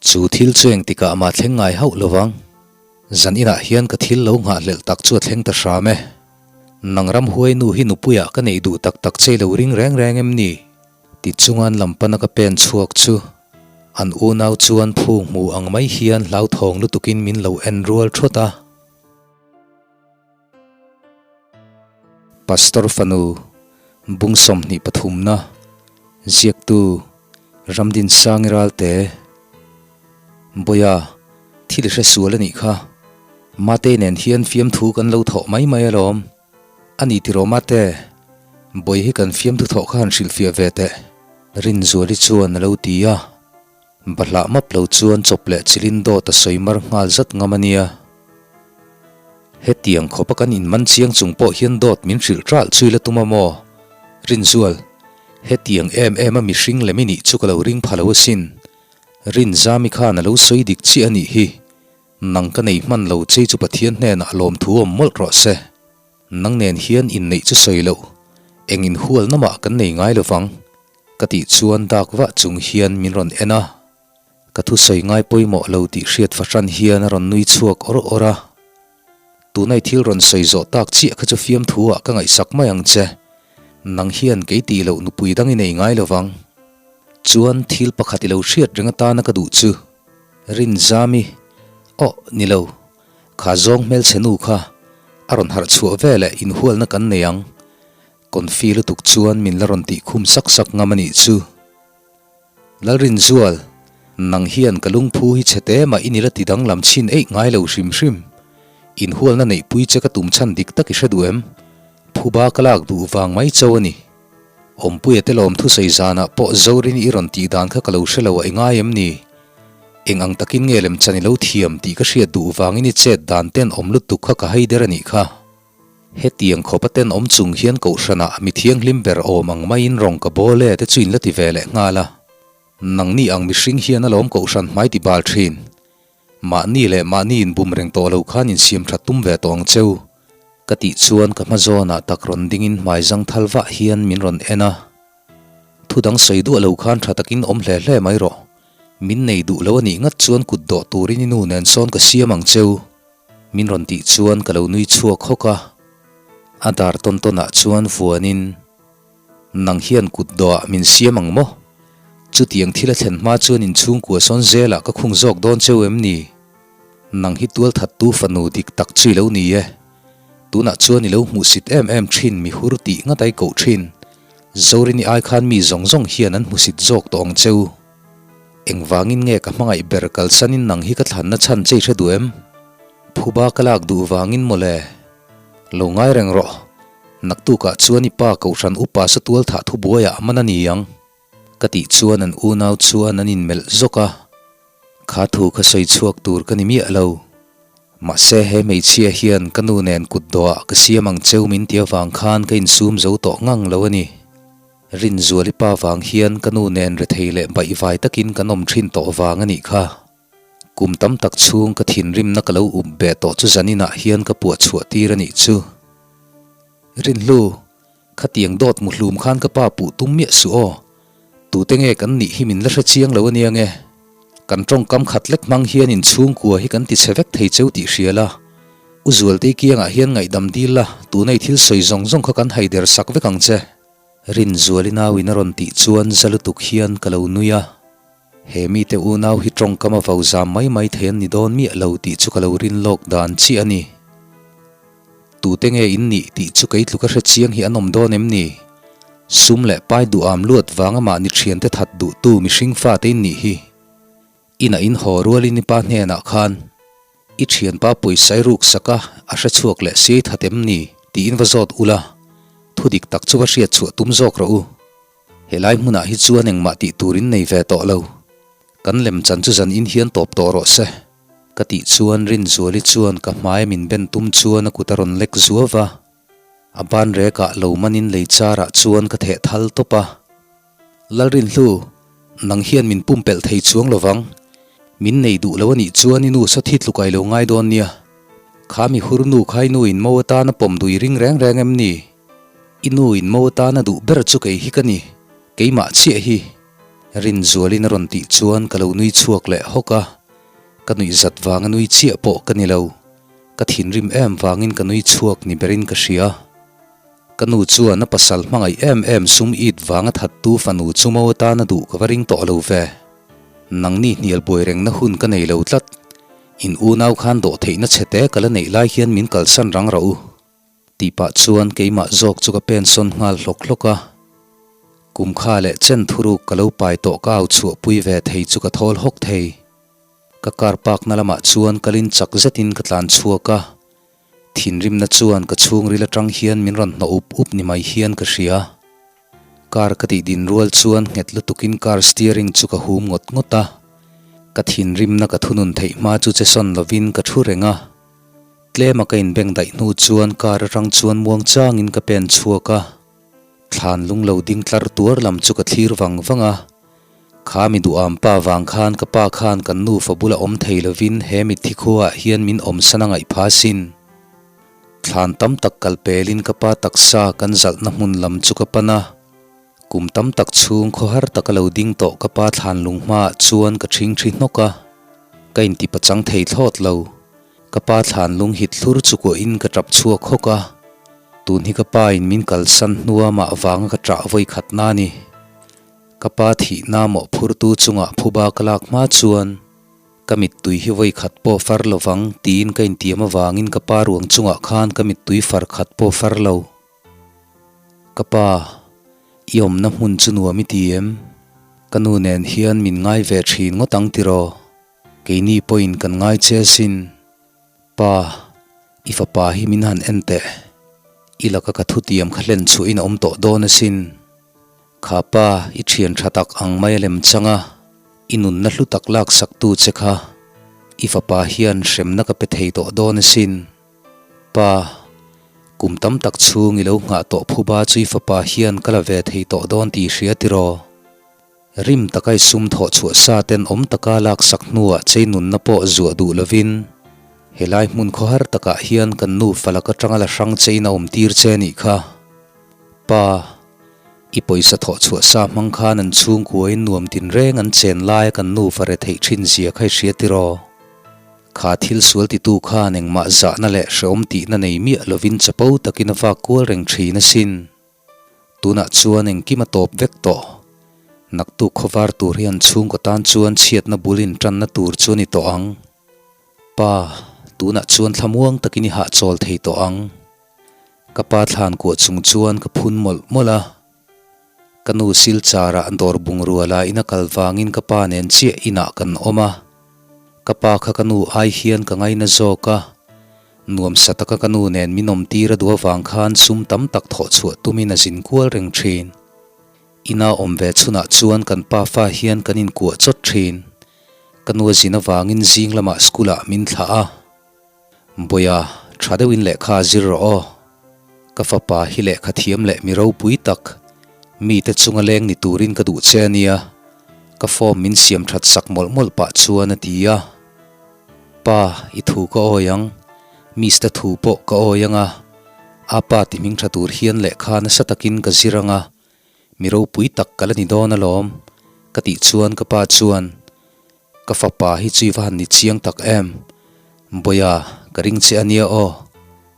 Chu thil chu engtikah mah thleng ngai hauh lovang. Zan inah hian ka thil lo nghahhlelh tak chu a thleng ta hram e. Nang ramhuai nu hi nupuiah ka neih duh tak tak che lo ring reng reng em ni? Ti chungan lampana ka pen chhuak chu an unau chuan phung hmu ang mai hian hlauthawng lutukin min lo en rual thawt a. Pastor fanu bung 23na ziaktu Ramdin Sangi Ralte Bawia thil i hre sual a nih kha. Mate nen hian fiamthu kan lo thawh mai mai alawm. A ni tiraw Mate, Bawi hi kan fiamthu thawh kha han hrilhfiah ve teh. Rinzuali chuan a lo ti a. Bahlah map lo chuan chawp leh chilin dawt a sawi mar nghal zat ngam a nia. Hetiang khawpa kan inman chiang chung pawh hian dawt min hrilh ṭalh chu i la tum a maw? Rinzual, hetiang em em a mihring lem i nih chu ka lo ring pha lo asin. Rinzami khan a lo sawi dik chiah a nih hi. Nang ka nei hman lo chei chu Pathian hnenah lawmthu awm mawlh rawh se. Nang nen hian inneih chu sawi loh, eng inhualna mah kan nei ngai lovang, ka tih chuan dak vah chung hian min rawn en a. Ka thusawi ngai pawimawh lo tih hriat fahran hian a rawn nui chhuak awr awr a. Tunai thil rawn sawi zawh tak chiah kha chu fiamthu ah ka ngaihsak mai ang che. Nang hian kei tih loh nupui dang i nei ngai lovang. Chuan thil pakhat i lo hriat reng atana ka duh chu. Rinzami, Aw, ni lo. Kha zawng hmelchhe nu kha a rawn harh chhuah veleh inhualna kan nei ang. Confi lutuk chuan min la rawn tih khum sak sak ngam a nih chu. Lalrinzual, nang hian ka lungphu hi chhe te mah i ni la ti danglam chhin eih ngai lo hrim hrim. Inhualna neihpui che ka tum chhan dik tak i hre duh em? Phuba ka lak duh vang mai cho a ni. Awmpuia te lawm thusawi zanah pawh Zorini i rawn tih dan kha ka lo hre lo a i ngai em ni? Eng ang takin nge lemchan i lo thiam tih ka hriat duh vangin i chet dan ten awm lutuk kha ka haider a nih kha. Hetiang khawp a tenawm chung hian kohhranah mi thianghlim ber awm ang maiin rawng ka bawl e te chu in la ti ve leh nghal a. Nangni ang mihring hian alawm kohhran hmai ti bal thin. Mahni leh mahni in bum reng tawh lo khan insiam that tum ve tawh ang cheu. Ka tih chuan ka hma zawnah tak rawn dingin hmai zang thal vah hian min rawn en a. Thu dang sawi duah lo khan tha takin awm hle hle mai rawh. Min nei duh lo a nih ngat chuan kut dawh turin i nu nen sawn ka siam ang cheu. Min rawn tih chuan ka lo nui chhuak hawk a, a dar tawn tawn ah chuan vuanin, Nang hian kut dawhah min siam ang maw? Chutiang thil a thlen hma chuan inchhungkua sawn zelah ka khung zawk dawn cheu em ni? Nang hi tualthattu fanu dik tak chu i lo ni e. Tunah chuan i lo hmuhsit em em thin mi hur tih ngat ai koh thin. Zorini ai khan mi zawng zawng hian an hmusit zawk tawh ang cheu. Engvangin nge ka hmangaih ber kalsanin nang hi ka thlanna chhan che i hre duh em? Phuba ka lak duh vangin mawle. Lo ngai reng rawh. Naktukah chuan i pa Kohhran upa sa tual thah thu buaiah a man a ni ang. Ka tih chuan an unau chuan an inmelh zawk a. Kha thu kha sawi chhuak tur ka ni miah lo. Mahse he hmeichhia hian ka nu nen kut dawhah ka siam ang cheu min ti avang khan ka insum zo tawh ngang lo a ni. Rinzuali pa vang hian ka nu nen rethei leh baihvai takin kan awm thin tawh vang a nih kha. Kum tam tak chhung ka thinrimna ka lo up beh tawh chu zaninah hian ka puah chhuah tir a nih chu. Rinhlu, khatiang dawt muhlum khan ka pa puh tum miah suh aw. Tute nge kan nih hi min la hre chiang lo a nia nge. Kan tawngkam khat lek hmang hian inchhungkua hi kan ti chhe vek thei cheu tih hria la. U Zualtei kiangah hian ngaihdam dil la, tunei thil sawi zawng zawng kha kan haider sak vek ang che. Rinzuali nauin a rawn tih chuan za lutuk hian ka lo nui a, he mite unau hi tawngkam a vo zam mai mai thei an ni dawn miah lo tih chu ka lo rin lawk dan chiah a ni. Tute nge in nih tih chu kei tluka hre chiang hi an awm dawn em ni? Sum leh pai duham luat vanga mahni thiante that duhtu mihring fate in nih hi. Inah in haw rualin i pa hnenah khan i thianpa pawisa i ruk sak a, a hre chhuak leh siai that em ni? tiin va zawt ula, thu dik tak chu va hriat chhuah tum zawk rawh u. Helai hmunah hi chuan engmah tih tur in nei ve tawh lo. Kan lem chan chu zan in hian tawp tawh rawh se. Ka tih chuan Rinzuali chuan ka hmai min ben tum chuan a kut a rawn lek zuau va. A ban rekah lo manin lei charah chuan ka theh thal tawp a. Lalrinhlu, nang hian min pumpelh thei chuang lovang. Min nei duh lo a nih chuan i nu saw thi tluk ai lo ngai dawn nia. Kha mi hur nu kha i nu in mo atana pawm dui ring reng reng em ni? I nu in mo atana duh ber chu kei hi ka ni, keimah chiah hi. Rinzualin a rawn tih chuan ka lo nui chhuak leh hawk a, ka nuih zat vanga nui chiah pawh ka ni lo. Ka thinrim em vangin ka nui chhuak ni berin ka hria. Ka nu chuan a pasal hmangaih em em sum it vanga thattu fanu chu mo atana duh ka va ring tawh lo ve. Nangni hnial buai rengna hun ka nei lo tlat. In unau khan dawh theihna chhe te ka la neih lai hian min kalsan rang rawh u. Tih pah chuan keimah zawk chu ka pensawn nghal hlawk hlawk a. Kum kha leh chen thuruk ka lo pai tawh ka au chhuahpui ve thei chu ka thawl hawk thei. Ka car park na lamah chuan kalin chak zetin ka tlan chhuak a. Thinrimna chuan ka chhungril atang hian min rawn hnawh up up ni mai hian ka hria. Car ka tih din rual chuan nghet lutukin car steering chu ka hum ngawt ngawt a. Ka thinrimna ka thunun theih hma chu che sawn lovin ka thu reng a. Tlema ka inbeng daih hnu chuan car atang chuan muang changin ka pen chhuak a. Thlan lung lo ding tlar tuar lam chu ka thlir vang vang a. Kha mi duham pa vang khan ka pa khan kan nufa bula awm thei lovin he mitthi khuaah hian min awmsan a ngaih pha sin. Thlan tam tak kal pelin ka pa taksa kan zalhna hmun lam chu ka pan a. Kum tam tak chhung khawhar taka lo ding tawh ka pa thlan lung hmaah chuan ka ṭhingṭhi hnawk a. Ka intipachang thei thlawt lo. Ka pa thlan lung hit thlur chu kuahin ka ṭap chhuak hawk a, tun hi ka pa in min kalsan hnua mah vanga ka ṭah vawi khat na ni. Ka pa thihna mawhphurtu chungah phuba ka lak hma chuan ka mittui hi vawi khat pawh far lo vang tiin ka intiam avangin ka pa ruang chungah khan ka mittui far khat pawh far lo. Ka pa, i awmna hmun chu nuam i ti em? Ka nu nen hian min ngai ve ṭhin ngawt ang tiraw? Keini pawhin kan ngai che asin. Pa, i fapa hi min han en teh. I laka ka thutiam kha hlen chhuahin a awm tawh dawn asin. Kha pa, i thian tha tak ang mai a lem chang a, i nunna hlu tak laksaktu che kha i fapa hian hremna ka pe thei tawh dawn asin. Pa, kum tam tak chhung i lo nghah tawh phuba chu i fapa hian ka la ve thei tawh dawn tih hria tiraw? Rim taka i sum thawh chhuah sa ten awm taka laksak hnuah chei nunna pawh zuah duh lovin helai hmun khawhar takah hian kan nu falak atanga la hrang chein a awm tir che nih kha. Pa, i pawisa thawh chhuah sa hmang khan an chhungkuain nuam tinreng an chen laia kan nu fa retheih thin zia kha i hria tiraw? Kha thil sual titu khan engmah zahna leh hrehawm tihna nei miah lovin chapo takin a vak kual reng thin asin. Tunah chuan engkim a tawp vek tawh. Naktuk khawvar tur hi an chhungkaw tan chuan chhiatna bul intanna tur chu a ni tawh ang. Pa, tunah chuan thlamuang takin i hahchawl thei tawh ang. Ka pa thlan kuah chung chuan ka phun mawlh mawlh a. Ka nu Silchar-ah dawr bungrua la in a kal vangin ka pa nen chiah inah kan awm a. Ka pa kha ka nu ai hian ka ngaina zawk a. Nuamsa taka ka nu nen min awm tir a duh avang khan sum tam tak thawh chhuah tumin a zin kual reng thin. Ina awm ve chhunah chuan kan pa fa hian kan inkuah chawt thin. Ka nu a zin avangin zing lamah school ah min thlah a. Bawiha, tha deuhin lehkha a zir rawh aw. Ka fapa hi lehkha thiam leh mi ropui tak, mite chunga leng ni turin ka duh che a nia, ka form min siam that sak mawlh mawlh pah chuan a ti a. Pa, i thu ka awi ang. Miss te thu pawh ka awi ang a. A pa ti hming tha tur hian lehkha nasa takin ka zir ang a. Mi ropui tak ka la ni dawn alawm, ka tih chuan ka pa chuan, Ka fapa hi chu i va han ni chiang tak em? Bawiha, ka ring che a nia aw.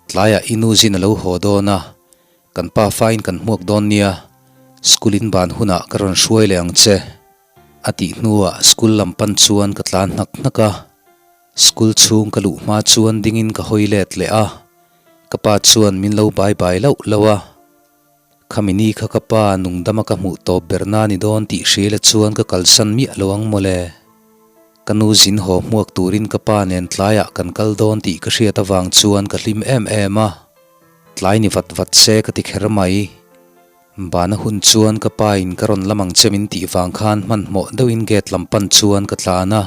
Tlaiah i nu zin a lo haw dawn a, kan pa fain kan hmuak dawn nia. School in ban hunah ka rawn hruai leh ang che. A tih hnuah school lam pan chuan ka tlan hnak hnak a, school chhung ka luh hma chuan dingin ka hawi let leh a, ka pa chuan min lo bai bai lauh lauh a. Khami ni kha ka pa nungdama ka hmuh tawp ber na ni dawn tih hria la chuan ka kalsan miah lo ang mawle. Ka nu zin haw hmuak turin ka pa nen tlaiah kan kal dawn tih ka hriat avang chuan ka hlim em em a, tlai ni vat vat se ka ti kher mai. Bana hun chuan ka pa in ka rawn lam ang che min tih vang khan hmanhmawh deuhin gate lam pan chuan ka tlan a.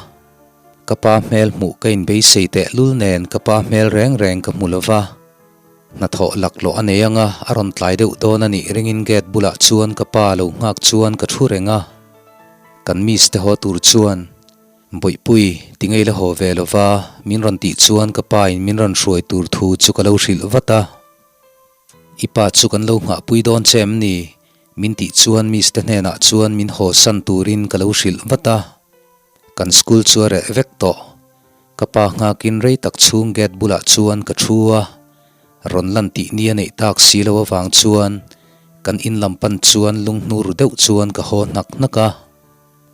Ka pa hmel hmuh ka inbeisei teh lul nen ka pa hmel reng reng ka hmu lova. Hnathawh laklawh a nei anga a rawn tlai deuh dawn a nih ringin gate bulah chuan ka pa lo nghak chuan ka thu reng a. Kan miss te haw tur chuan, Bawihpui, ti ngei la haw ve lova min rawn tih chuan ka pa in min rawn hruai tur thu chu ka lo hrilh vat a. I pa chu kan lo nghahpui dawn che em ni? Min tih chuan miss te hnenah chuan min haw san turin ka lo hrilh vat a. Kan school chu a reh vek tawh. Ka pa nghakin rei tak chhung gate bulah chuan ka thu a, rawn lan tih ni a neih tak si lo avang chuan kan in lam pan chuan lung hnu ru deuh chuan ka haw hnak hnak a.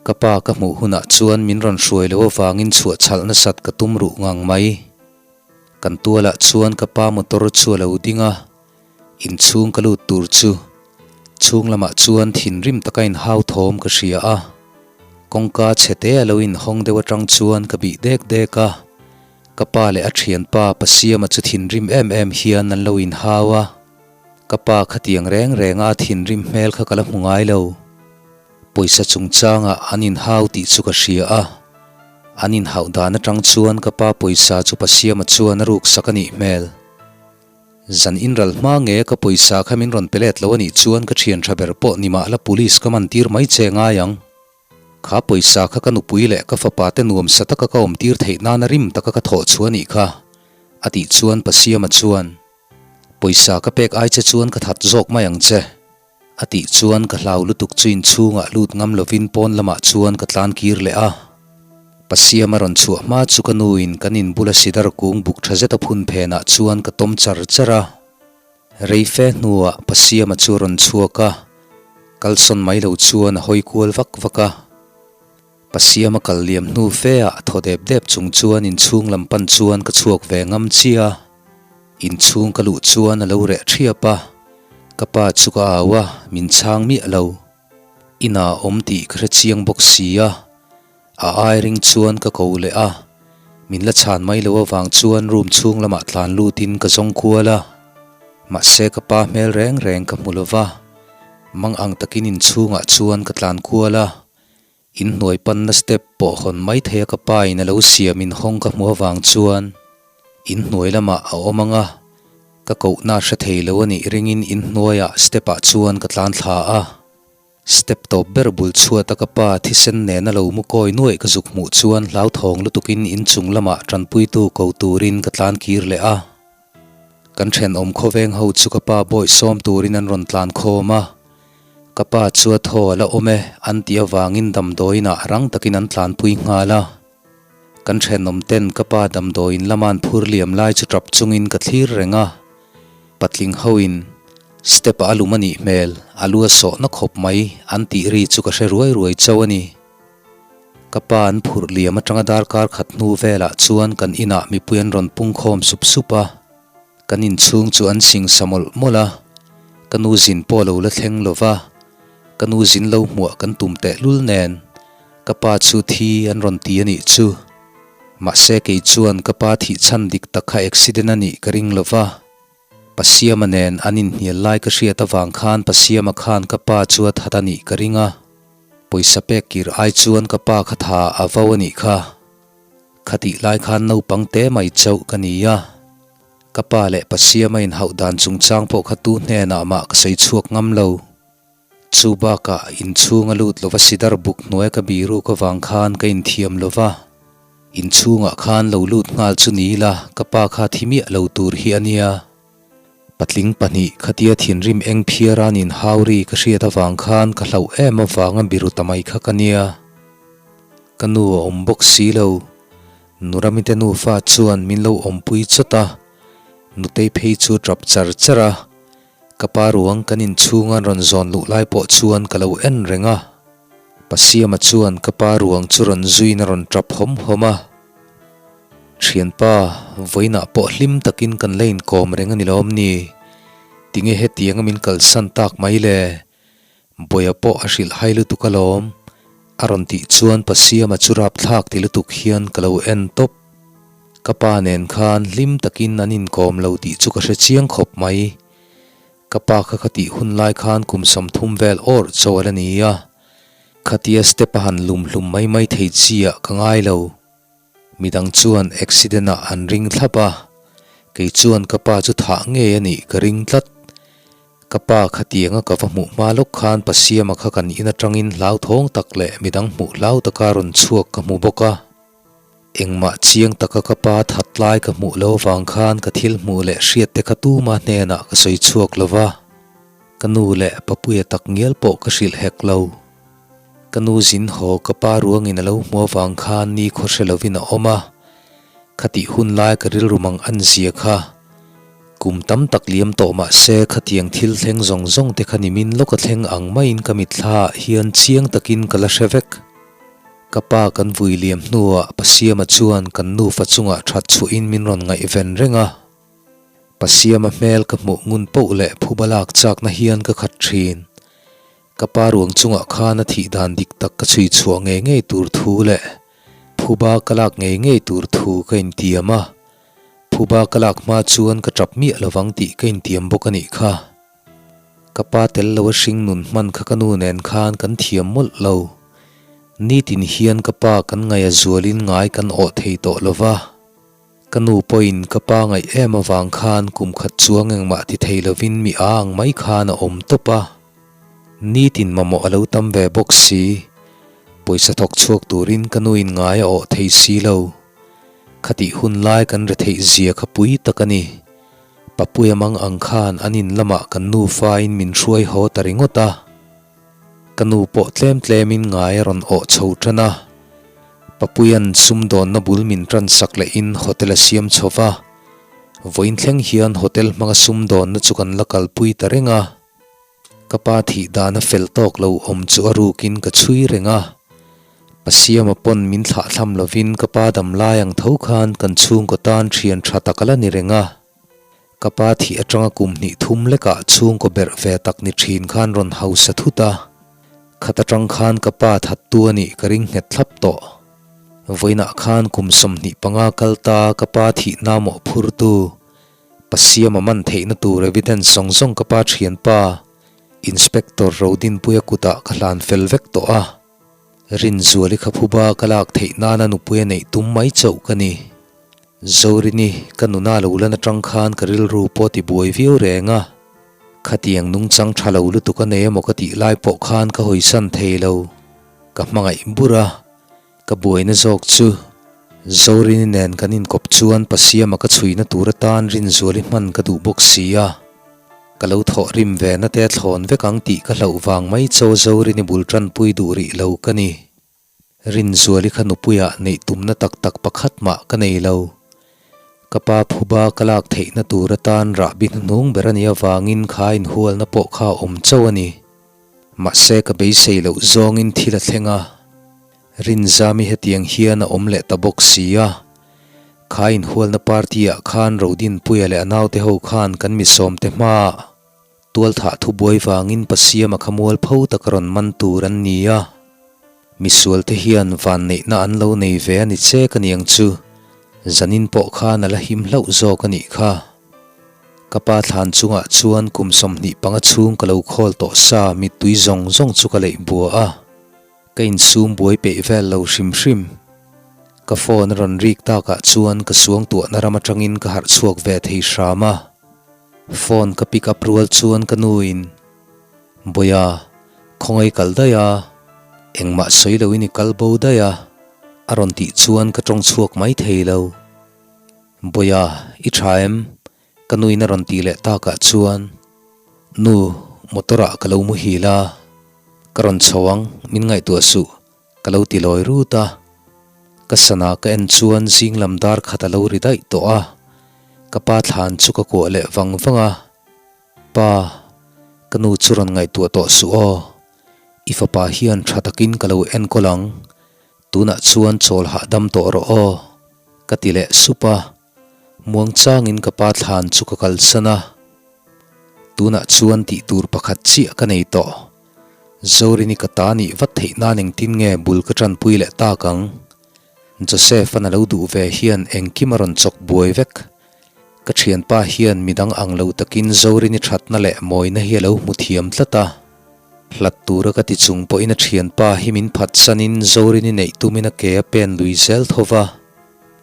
Ka pa ka hmuh hunah chuan min rawn hruai lo avangin chhuah chhalh nasat ka tum ruh ngang mai. Kan tualah chuan ka pa motor chu a lo ding a, inchhung ka lut tur chu chhung lamah chuan thinrim taka inhau thawm ka hria a, kawngka chhe te a lo inhawng deuh atang chuan ka bih dek dek a, ka pa leh a thianpa Pasiama chu thinrim em em hian an lo inhau a, ka pa khatiang reng renga a thinrim hmel kha ka la hmu ngai lo. Pawisa chungchangah an inhau tih chu ka hria a, an inhauh dan atang chuan ka pa pawisa chu Pasiama chuan a ruksak a nih hmel. Zan inral hma nge ka pawisa kha min rawn pe let lo a nih chuan ka thian tha ber pawh ni mah la police ka man tir mai che ngai ang. Kha pawisa kha ka nupui leh ka fapa te nuamsa taka ka awm tir theih nana rim taka ka thawh chu a nih kha, a tih chuan Pasiama chuan, Pawisa ka pek ai che chuan ka that zawk mai ang che. A tih chuan ka hlau lutuk chu inchhungah lut ngam lovin pawn lamah chuan ka tlan kir leh a. Pasiam a rawn chhuah hma chu ka nuin kan inbula sidar kung buk tha zeta phun phenah chuan ka tawm char char a. Rei fe hnuah Pasiama chu a rawn chhuak a, kalsawn mai lo chuan a hawi kual vak vak a. Pasiama kal liam hnu fe ah thaw dep dep chung chuan inchhung lam pan chuan ka chhuak ve ngam chiah a. Inchhung ka luh chuan a lo reh thiap a, ka pa chu ka au a, min chhang miah lo. Inah a awm tih ka hre chiang bawk si a, a ai ring chuan ka ko leh a, min la chhan mai lo avang chuan room chhung lamah tlan lutin ka zawng kual a. Mahse ka pa hmel reng reng ka hmu lo va, mang ang takin inchhungah chuan ka tlan kual a, In hnuai panna step pawh hawn mai thei a ka pa in a lo siam in hawng ka hmuh avang chuan in hnuai lamah a awm ang a, ka kohna hre thei lo a nih ringin in hnuaiah step ah chuan ka tlan thla a. Step tawp ber bul chhuat a ka pa thisen nena lo mu kawi nuaih ka zuk hmuh chuan hlauthawng lutukin in chung lamah tanpuitu ko turin ka tlan kir leh a. Kan thenawm khawveng ho chu ka pa bawi sawm turin an rawn tlan khawm a, ka pa chu a thaw a la awm e an tih avangin damdawiinah rang takin an tlanpui nghal a. Kan thenawm ten ka pa damdawiin lama an phur liam lai chu tap chungin ka thlir reng a, patling hoin step ah a lum a nih hmel, a lu a sawhna khawp mai an tih ri chu ka hre ruai ruai chauh a ni. Ka pa an phurh liam atanga darkar khat hnu velah chuan kan inah mipui an rawn pung khawm sup sup a, kan inchhung chu an sing sa mawlh mawlh a, ka nu zin pawh lo la thleng lo va, ka nu zin lo hmuah kan tum tehlul nen ka pa chu thi an rawn ti a nih chu. Mahse kei chuan ka pa thih chhan dik tak kha accident a nih ka ring lo va, Pasiama nen an inhnial lai ka hriat avang khan Pasiama khan ka pa chu a that a nih ka ring a. Pawisa pek kir ai chuan ka pa kha tha a vo a nih kha. Khatih lai khan naupang te mai chauh ka ni a. Ka pa leh Pasiama inhauh dan chungchang pawh kha tu hnenah mah ka sawi chhuak ngam lo. Chu bakah inchhung a lut lova sidar buk hnuai ka biruk avang khan ka inthiam lova. Inchhungah khan lo lut nghal chu ni ila ka pa kha thi miah lo tur hi a nia. Patling pahnih khatia thinrim eng phiar an inhau ri ka hriat avang khan ka hlauh em avanga biru ta mai kha ka nia. Ka nu a awm bawk si lo. Nuramite nufa chuan min lo awmpui chawt a, nutei phei chu tap char char a. Ka pa ruang kan inchhunga rawn zawn luh lai pawh chuan ka lo en reng a. Pasiama chuan ka pa ruang chu rawn zuiin a rawn tap hawm hawm a. Thianpa, vawiinah pawh hlim takin kan la inkawm reng a ni lawm ni? Tinge hetianga min kalsan tak mai le? Bawia pawh a hrilh hai lutuk alawm, a rawn tih chuan Pasiama chu rapthlak ti lutuk hian ka lo en tawp. Ka pa nen khan hlim takin an inkawm lo tih chu ka hre chiang khawp mai. Ka pa kha ka tih hun lai khan kum 30 vel awrh chaw a la ni a, khatia step a han lum hlum mai mai thei chi ah ka ngai lo. Midang chuan accident ah an ring thlap a, kei chuan ka pa chu thah ngei a nih ka ring tlat. Ka pa khatianga ka va hmuh hma lawk khan Pasiama kha kan in atangin hlauthawng tak leh midang hmuh hlau taka rawn chhuak ka hmu bawk a. Engmah chiang taka ka pa that lai ka hmuh lo avang khan ka thil hmuh leh hriat te kha tuma hnenah ka sawi chhuak lo va. Ka nu leh Papuia tak ngial pawh ka hrilh hek lo. Ka nu zin haw ka pa ruangin a lo hmu avang khan ni khaw hre lovin a awm a, khatih hun lai ka rilru mang an zia kha. Kum tam tak liam tawh mah se khatiang thil thleng zawng zawng te kha nimin lawka thleng ang maiin ka mitthla ah hian chiang takin ka la hre vek. Ka pa kan vui liam hnuah Pasiama chuan kan nufa chungah that chhuahin min rawn ngaihven reng a. Pasiama hmel ka hmuh ngun poh leh phuba lak chakna hian ka khat thin. Ka pa ruang chungah khan a thih dan dik tak ka chhui chhuah ngei ngei tur thu leh phuba ka lak ngei ngei tur thu ka intiam a, phuba ka lak hma chuan ka tap miah lovang tih ka intiam bawk a nih kha. Ka pa tel lo a hring nun hman kha ka nu nen khan kan thiam mawlh lo. Nitin hian ka pa kan ngaih a zualin ngai kan awh thei tawh lova. Ka nu pawhin ka pa ngaih em avang khan kum khat chuang engmah ti thei lovin mi a ang mai khan a awm tawp a. Nitin mamawh a lo tam ve bawk si. Pawisa thawk chhuak turin ka nuin ngai a awh thei si lo. Khatih hun lai kan retheih zia kha pui tak a ni. Papuia mang ang khan an in lamah kan nufain min hruai haw ta ringawt a. Ka nu pawh tlem tlemin ngai a rawn awh chho tan a. Papuia'n sumdawnna bul min tan sak lehin hotel a siam chho va. Vawiin thleng hian hotel hmanga sumdawnna chu kan la kalpui ta reng a. Ka pa thih dana fel tawk lo awm chu a rukin ka chhui reng a. Pasiama pawn min thlahthlam lovin ka pa dam lai ang tho khan kan chhungkaw tan thian tha tak a la ni reng a. Ka pa thih atanga kum hnih thum lekah chhungkaw berh ve tak ni thin khan rawn hausa thut a, khat atang khan ka pa thattu a nih ka ring nghet thlap tawh. Vawiinah khan kum 25 kal ta ka pa thih namawh phurtu, pa siama man theihna tur evidence zawng zawng ka pa thianpa, Inspector Rodinpuia kutah ka hlan fel vek tawh a. Rinzuali kha phuba ka lak theih nana nupui a neih tum mai chauh ka ni. Zorini, ka nuna lo lan atang khan ka rilru pawh ti buai viau reng a. Khatiang nungchang tha lo lutuk a nei emaw ka tih lai pawh khan ka hawisan thei lo. Ka hmangaih bur a, ka buaina zawk chu. Zorini nen kan inkawp chuan Pasiama ka chhuina tur atan Rinzuali hman ka duh bawk si a. Ka lo thawh rim ve na te thlawn vek ang tih ka hlauh vang mai chaw Zorini bul tanpui duh rih lo ka ni. Rinzuali kha nupuiah neih tumna tak tak pakhat mah ka nei lo. Ka pa phuba ka lak theihna tur atan rahbi hnuhnung ber a nih avangin kha inhualna pawh kha a awm chauh a ni. Mahse ka beisei loh zawngin thil a thleng a. Rinzami hetiang hian a awm leh ta bawk si a. Kha inhualna party-ah khan Rodinpuia leh a naute ho khan kan misawmte hmaah Tualthah thubuai vangin Pasiama kha mualpho taka rawn man tur an ni a, misualte hian vanneihna an lo nei ve a ni che ka niang chu, zanin pawh khan a la him hlauh zawk a nih kha. Ka pa thlan chungah chuan kum 25 chhung ka lo khawl tawh sa mittui zawng zawng chu ka leih bua a, ka insum buai peih vel lo hrim hrim. Ka phone a rawn rik takah chuan ka suangtuahna ram atangin ka harh chhuak ve thei hram a. Phone ka pick up rual chuan ka nu in, Bawia, khawngaih kal daih a, engmah sawi lo in i kal bo daih a, a rawn tih chuan ka tawng chhuak mai thei lo. Bawia, i tha em? Ka nu in a rawn tih leh takah chuan, Nu, motor ah ka lo muhil a, ka rawn chho ang, min ngaihtuah suh, Ka lo ti lawi rut a, ka sana ka en chuan zing lam dar khat a lo ri daih tawh a, ka pa thlan chu ka kuah leh vang vang a, Pa, ka nu chu rawn ngaihtuah tawh suh aw, i fapa hian tha takin ka lo enkawl ang, tunah chuan chawl hahdam tawh rawh aw, ka ti leh sup a, muangchangin ka pa thlan chu ka kalsan a, tunah chuan tih tur pakhat chiah ka nei tawh. Zorini ka ta nih vat theih nan engtin nge bul ka tanpui leh tak ang? Joseph-a'n a lo duh ve hian engkim a rawn chawk buai vek. Ka thianpa hian midang ang lo takin Zorini thatna leh mawina hi a lo hmu thiam tlat a. Hlat tura ka ti chung pawhin a thianpa hi min phatsanin Zorini neih tumin a ke a pen lui zel tho va.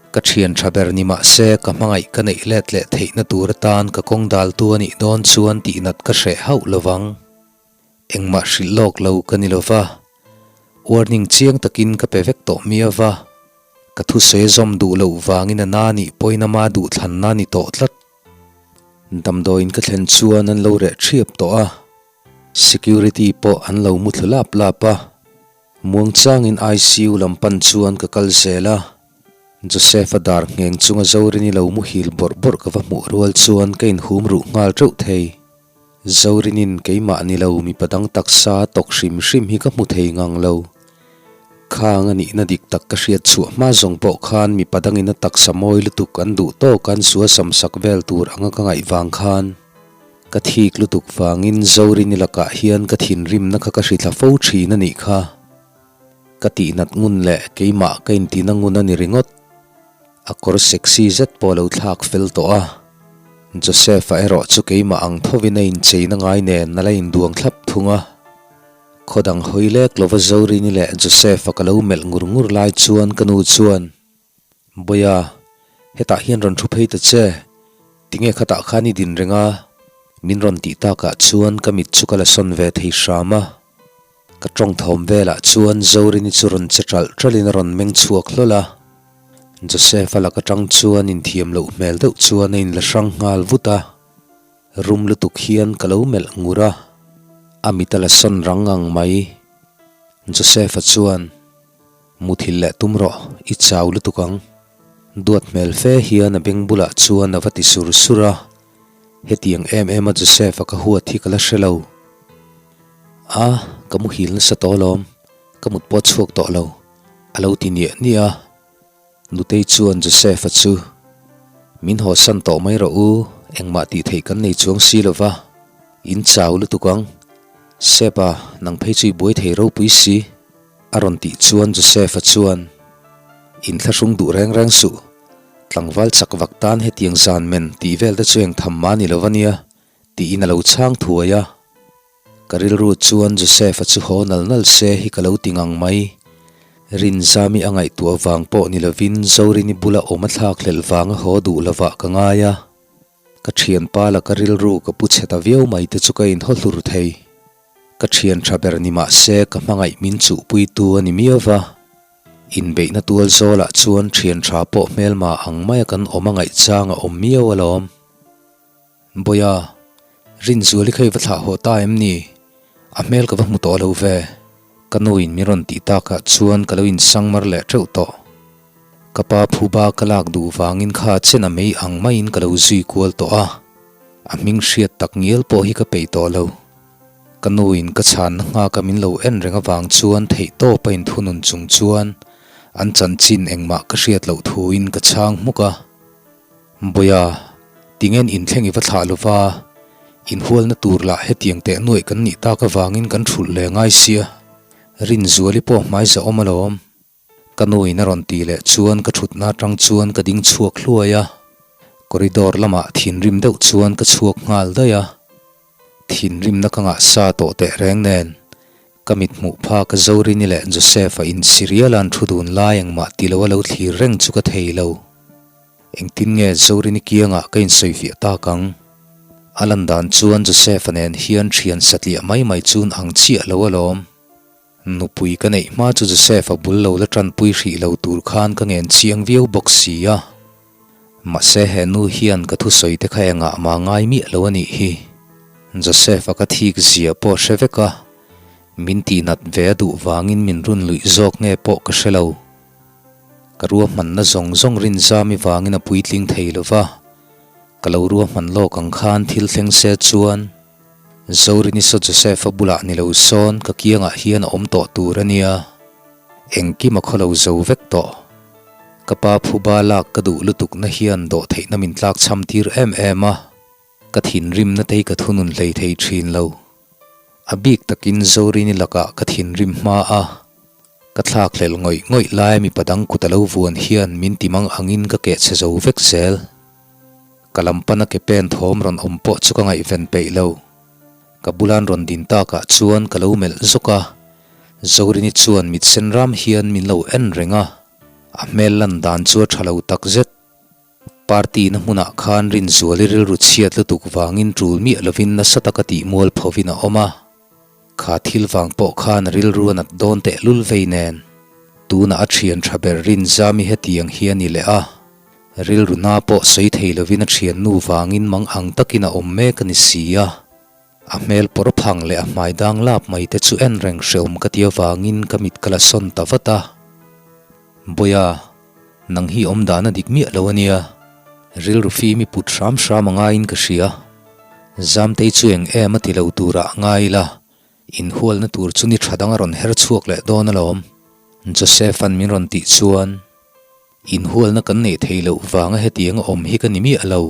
Ka thian tha ber ni mah se ka hmangaih ka neih let leh theihna tur atan ka kawng daltu a nih dawn chuan tihnat ka hreh hauh lovang. Engmah hrilh lawk lo ka ni lova, warning chiang takin ka pe vek tawh mi ava, ka thusawi zawm duh loh vangin a na nih pawhin ama duhthlanna a ni tawh tlat. Damdawiin ka thlen chuan an lo reh thiap tawh a. Security pawh an lo mu thlu lap lap a. Muangchangin ICU lam pan chuan ka kal zel a. Joseph-a dar ngheng chunga Zorini lo muhil bawrh bawrh ka va hmuh rual chuan ka inhum ruh nghal teuh thei. Zorinin keimah ni lo mipa dang taksa a tawk hrim hrim hi ka hmu thei ngang lo. Khang a nihna dik tak ka hriat chhuah hma zawng pawh khan mipa dangin a taksa mawi lutuk an duh tawk an suasam sak vel tur anga ka ngaih vang khan ka thik lutuk vangin Zorini lakah hian ka thinrimna kha ka hrithla fo thin a nih kha. Ka tihnat ngun leh keimah ka intina ngun a ni ringawt. A kawr sexy zet pawh a lo thlak fel tawh a. Joseph-a erawh chu keimah ang thovin a incheina ngai nen a la induang thlap thung a. Khaw dang hawi lek lova Zorini leh Joseph-a ka lo melh ngur ngur lai chuan ka nu chuan, Bawia, hetah hian rawn thu phei ta che, tinge khatah khan i din reng a? Min rawn tih takah chuan ka mit chu ka la sawn ve thei hram a. Ka tawng thawm velah chuan Zorini chu rawn che ṭalh ṭalhin a rawn meng chhuak hlawl a. Joseph-a lak aṭang chuan inthiam loh hmel deuh chuan a inla hrang nghal vut a. Rum lutuk hian ka lo melh ngur a, a mit a la sawn rang ngang mai. Joseph-a chuan, Muthilh leh tum rawh, i chau lutuk ang. Duat hmel fe hian a beng bulah chuan a va ti sur sur a. Hetiang em em a Joseph-a ka huat hi ka la hre lo. A, ka muhil nasa tawh alawm, ka mut pawh chhuak tawh lo, a lo ti niah niah a. Nutei chuan Joseph-a chu, Min hawsan tawh mai rawh u, engmah tih theih kan nei chuang si lo va, in chau lutuk ang. Sep-a, nang phei chu i buai thei ropui si, a rawn tih chuan Joseph-a chuan, Inthlahrung duh reng reng suh, tlangval chak vak tan hetiang zan men tih vel te chu eng tham mah a ni lo va nia, tiin a lo chhang thuai a. Ka rilru chuan Joseph-a chu haw nal nal se hi ka lo ti ngang mai. Rinzami a ngaihtuah vang pawh ni lovin Zorini bula awm a thlak hlelh vanga haw duh lovah ka ngai a. Ka thianpa laka rilru ka pu chhe ta viau mai te chu ka inhaw hlur thei. Ka thian tha ber ni mah se ka hmangaih min chuhpuitu a ni miau va. Inbeihna tual zawlah chuan thian tha pawh hmelma ang maia kan awm a ngaihchang a awm miau alawm. Bawia, Rinzuali kha i va thlah haw ta em ni? A hmel ka va hmu tawh lo ve. Ka nuin min rawn tih takah chuan ka lo insang mar leh teuh tawh. Ka pa phuba ka lak duh vangin kha chen a mei ang maiin ka lo zui kual tawh a, a hming hriat tak ngial pawh hi ka peih tawh lo. Ka nuin ka chhanna nghaka min lo en reng avang chuan theihtawp a inthunun chung chuan an chanchin engmah ka hriat loh thuin ka chhang hmuk a. Bawia, tingen inthleng i va thlah lova, inhualna tur lah hetiang teh nuaih kan nih tak avangin kan thulh leh ngai sia, Rinzuali pawh hmaiza awm alawm. Ka nuin a rawn tih leh chuan ka thutna atang chuan ka ding chhuak hluai a, corridor lamah thinrim deuh chuan ka chhuak nghal daih a. Thinrimna ka ngah sa tawh teh reng nen, ka mit hmuh phak a Zorini leh Joseph-a insiriala an thu dun lai engmah ti lo a lo thlir reng chu ka thei lo. Engtin nge Zorini kiangah ka insawifiah tak ang? A lan dan chuan Joseph-a nen hian thian satliah mai mai chun ang chiah lo alawm. Nupui ka neih hma chu Joseph-a bul lo la tanpui hrih lo tur khan ka ngen chiang viau bawk si a. Mahse he nu hian ka thusawi te kha engah mah ngai miah lo a nih hi. Joseph-a ka thik zia pawh hre vek a, min tihnat ve a duh vangin min run luih zawk nge pawh ka hre lo. Ka ruahmanna zawng zawng rinzami vangin a puitling thei lo va, ka lo ruahman lawk ang khan thil thleng se chuan Zorini saw Joseph-a bulah ni lo sawn ka kiangah hian a awm tawh tur a nia. Engkim a khaw lo zo vek tawh. Ka pa phuba lak ka duh lutukna hian dawh theihna min tlak chham tir em em a, ka thinrimna te hi ka thunun hlei thei thin lo. A bik takin Zorini lakah ka thinrim hma a, ka thlak hlel ngawih ngawih laia mipa dang kut a lo vuan hian min ti mang angin ka keh chhe zo vek zel. Ka lam pana ke pen thawm rawn awm pawh chu ka ngaihven peih lo. Ka bulan rawn din takah chuan ka lo melh zawk a, Zorini chuan mit sen ram hian min lo en reng a, a hmel lan dan chu a tha lo tak zet. Party na hmunah khan Rinzuali rilru chhiat lutuk vangin tul miah lovin nasa taka tih mual phovin a awm a. Kha thil vang pawh khan a rilru a nat dawn tehlul vei nen, tunah a thian tha ber Rinzami hetiang hi a ni leh a, rilru na pawh sawi thei lovin a thiannu vangin mang ang takin a awm mek a ni si a. A hmel pawr phang leh a hmai dang lap mai te chu en reng hreawm ka ti avangin ka mit ka la sawn ta vat a. Bawiha, nang hi awm dan a dik miah lo a nia. Rilru fim i put hram hram a ngaiin ka hria. Zamtei chu eng em a ti lo turah a ngai ila, inhualna tur chu ni tha dang a rawn her chhuak leh dawn alawm. Joseph-a'n min rawn tih chuan. Inhualna kan neih theih loh vanga hetianga awm hi ka ni miah lo.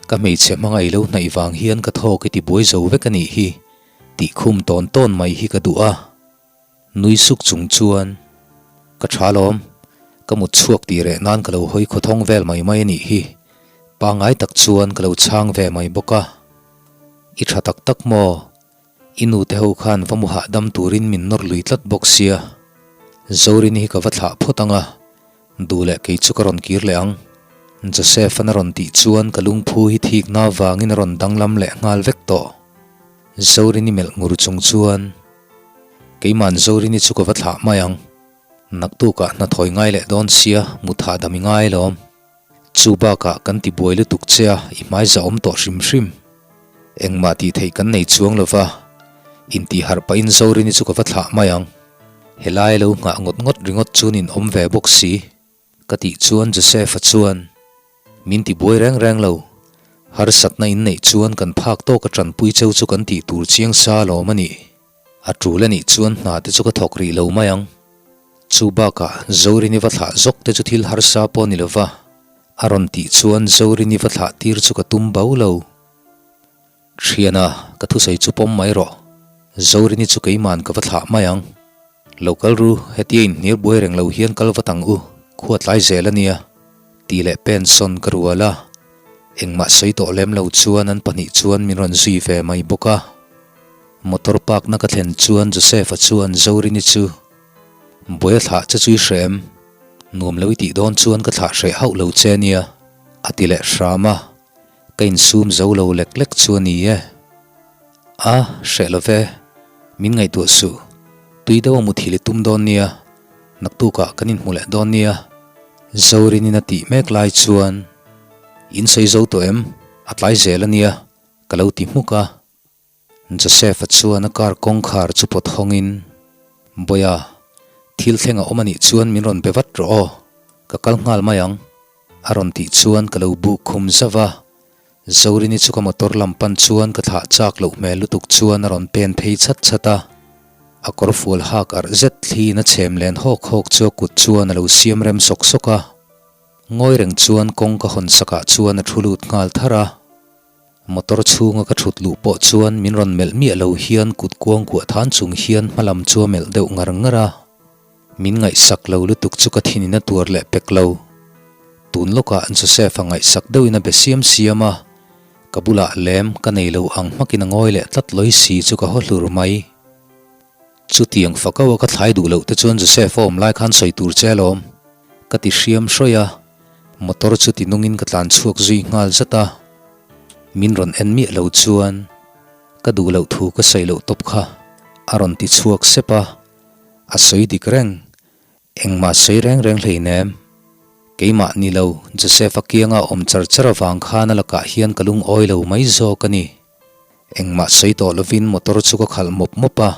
Ka hmeichhe hmangaih lo hnaih vang hian ka thawk i ti buai zo vek a nih hi, tih khum tawn tawn mai hi ka duh a. Nui suk chung chuan, Ka tha lawm, ka mut chhuak tih reh nan ka lo hawi khawthawng vel mai mai a nih hi, pangngai tak chuan ka lo chhang ve mai bawk a. I tha tak tak maw? I nu te ho khan va mu hahdam turin min nawr lui tlat bawk sia. Zorini hi ka va thlah phawt ang a, duh leh kei chu ka rawn kir leh ang. Joseph-a'n a rawn tih chuan ka lungphu hi thikna avangin a rawn danglam leh nghal vek tawh. Zorini melh ngur chung chuan, Keima'n Zorini chu ka va thlah mai ang. Naktukah hnathawi ngai leh dawn sia, mut hahdam i ngai lawm. Chu bakah kan ti buai lutuk che a, i hmai za awm tawh hrim hrim. Engmah tih theih kan nei chuang lo va, intih harh pahin Zorini chu ka va thlah mai ang. Helai lo nghah ngawt ngawt ringawt chuan in awm ve bawk si. Ka tih chuan Joseph-a chuan, Min ti buai reng reng lo. Harsatna in neih chuan kan phak tawk a tanpui cheu chu kan tih tur chiang sa alawm a nih. A tul a nih chuan hna te chu ka thawk rih lo mai ang. Chu bakah Zorini va thlah zawk te chu thil harsa pawh ni lova, a rawn tih chuan Zorini va thlah tir chu ka tum bo lo. Thiana, ka thusawi chu pawm mai rawh. Zorini chu keiman ka va thlah mai ang. Lo kal ru, hetia inhnial buai reng lo hian kal vat ang u, khua tlai zel a nia, tih leh pen sawn ka rual a. Engmah sawi tawh lem lo chuan an pahnih chuan min rawn zui ve mai bawk a. Motor park na ka thlen chuan Joseph-a chuan Zorini chu, Buai a thlah che chu i hreh em? Nuam lo i tih dawn chuan ka thlah hreh hauh lo che nia, a ti leh hram a. Ka insum zo lo lek lek chu a ni e. A, hreh lo ve. Min ngaihtuah suh. Tui deuh a muthilh i tum dawn nia. Naktukah kan inhmu leh dawn nia. Zorinin a tih mek lai chuan, In sawi zo tawh em? A tlai zel a nia, ka lo ti hmuk a. Joseph-a chuan a car kawngkhar chu pawt hawngin, Bawiha, thil thleng a awm a nih chuan min rawn be vat rawh aw, ka kal nghal mai ang, a rawn tih chuan ka lo buk khum zauh a. Zorini chu ka motor lam pan chuan ka thlah chak loh hmel lutuk chuan a rawn pen phei chhat chhat a. A kawr fual hak arh zet thliin a chhem len hawk hawk chu a kut chuan a lo siam rem sawk sawk a. Ngawi reng chuan kawng ka hawn sakah chuan a thu lut nghal tharh a. Motor chhunga ka thut luh pawh chuan min rawn melh miah lo hian kut kuang kuah than chung hian hma lam chu a melh deuh ngar ngar a. Min ngaihsak lo lutuk chu ka thinin a tuar leh pek lo. Tun lawkah Joseph a ngaihsak deuhin a be siam siam a, ka bulah lem ka nei lo ang hmakin a ngawi leh tlat lawi si chu ka haw hlur mai. Chutiang fako a ka thlai duh loh te chuan Joseph a awm lai khan sawi tur che alawm. Ka ti hriam hrawih a, motor chu ti nungin ka tlan chhuak zui nghal zat a. Min rawn en miah lo chuan ka duh loh thu ka sawi loh tawp kha a rawn ti chhuak sep a, a sawi dik reng. Engmah sawi reng reng hleinem. Keimah ni lo, Joseph a kianga awm char char avang khan a lakah hian ka lungawi lo mai zawk a ni. Engmah sawi tawh lovin motor chu ka khalh mawp mawp a,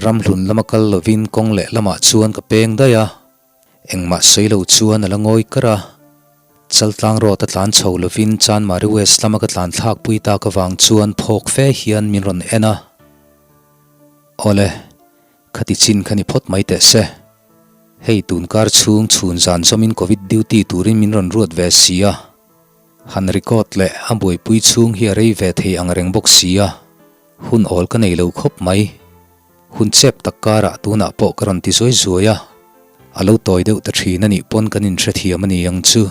ramhlun lama kal lovin kawng leh lamah chuan ka peng daih a, engmah sawi lo chuan a la ngawi kar a. Chaltlang road a tlan chho lovin Chanmari West lama ka tlan thlak pui tak avang chuan phawk fe hian min rawn en a. Awle, khati chin kha ni phawt mai teh se. Hei tunkar chhung chhun zan zawmin Covid duty turin min rawn ruat ve si a. Han record leh a buaipui chhung hi a rei ve thei ang reng bawk si a, hun awl ka nei lo khawp mai. Hun chep tak karah tunah pawh ka rawn ti zuai zuai a, a lo tawi deuh ta thin a nih pawn kan inhrethiam a ni ang chu.